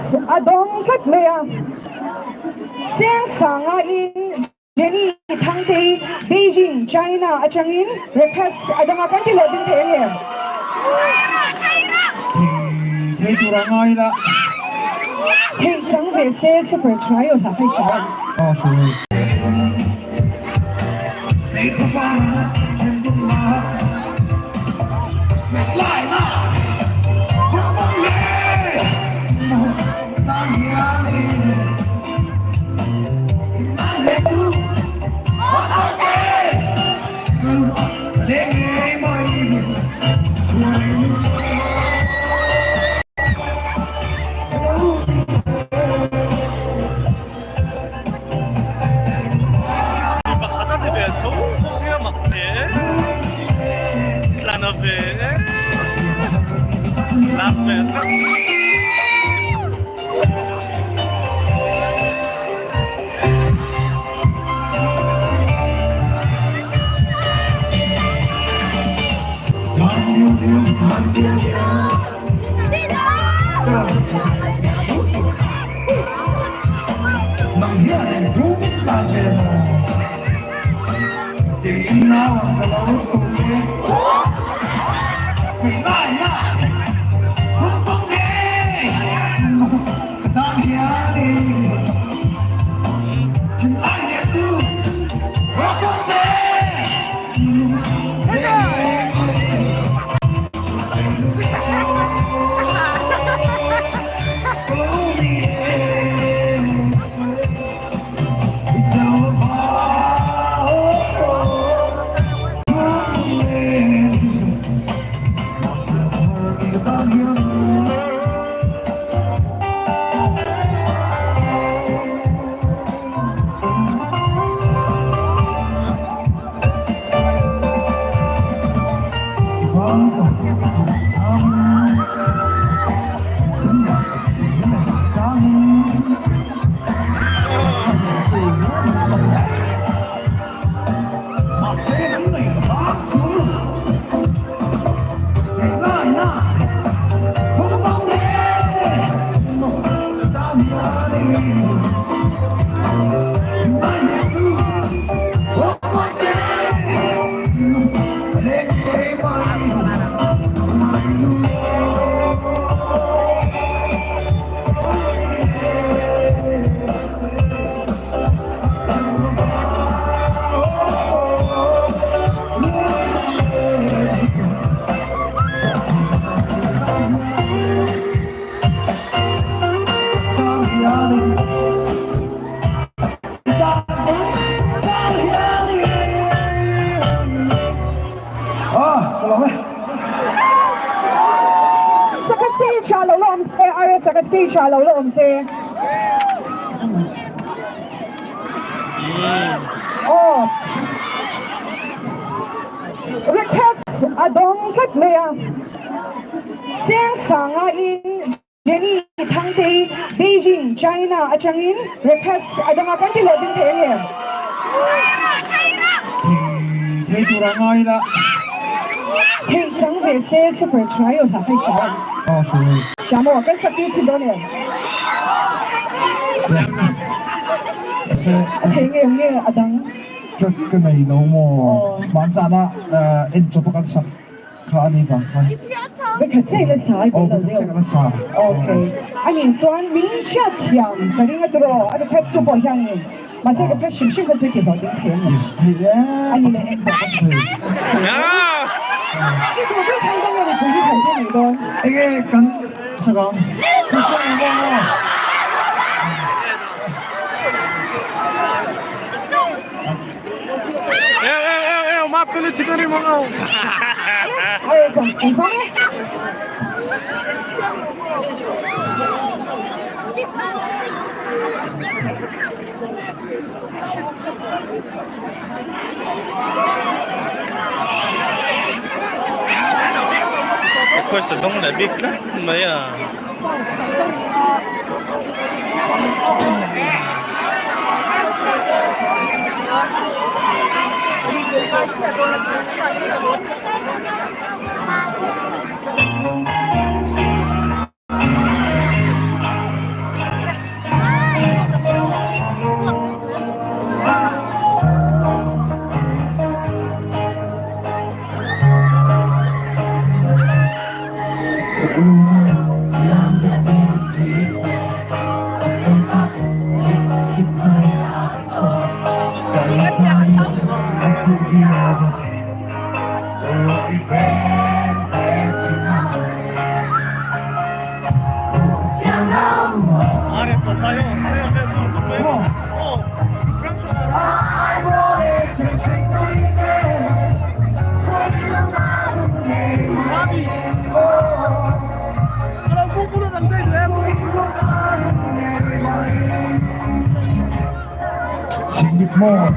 Request a dawng tlat mai a. Chiang sanga in Jenny Thangtei Beijing, China atangin request a dawng a, kan ti hlawh ding thei ang em? Thei tur a ngai la. Theih chang ve se super try aw hla khai hria ang. Aw sorry. Pakhat a ti ve tho bawk sia mak ve e tlana ve e lak ve tlat. Saka stage ah lo la awm se, RS saka stage ah lo la awm se. Aw. Request a dawng tlat mai a. Chiang sanga in Jenny Thangtei Beijing, China atangin request a dawng a, kan ti hlawh ding thei ang em? Thei tur a ngai la. Theih chang ve se super try aw hla khai hria ang. Aw sorry. Hria maw? Kan sak tir chhin dawn em? A thei nge nge a dang? Ka nei lo maw? Hmanzana en chawp a kan sak. Kha a ni vang khan. Vekhat chiah ila sa ai lo deuh. Okay. A nih chuan min hriat thiam ka ring a tiraw a request tu pawh hianin mahse request hrim hrim kha chu i ti hlawhtling thei ang em? Yes thei e. A ni leh eng pawh ka sawi. I duh duh thei dawn nge mipui hi thlan tir mai dawn? Enge kan sak ang? Thu chiang ang maw maw? Eu eu eu eu ma feli chitari mangau. Request a dawng leh bik tlat mai a. Chingit maw?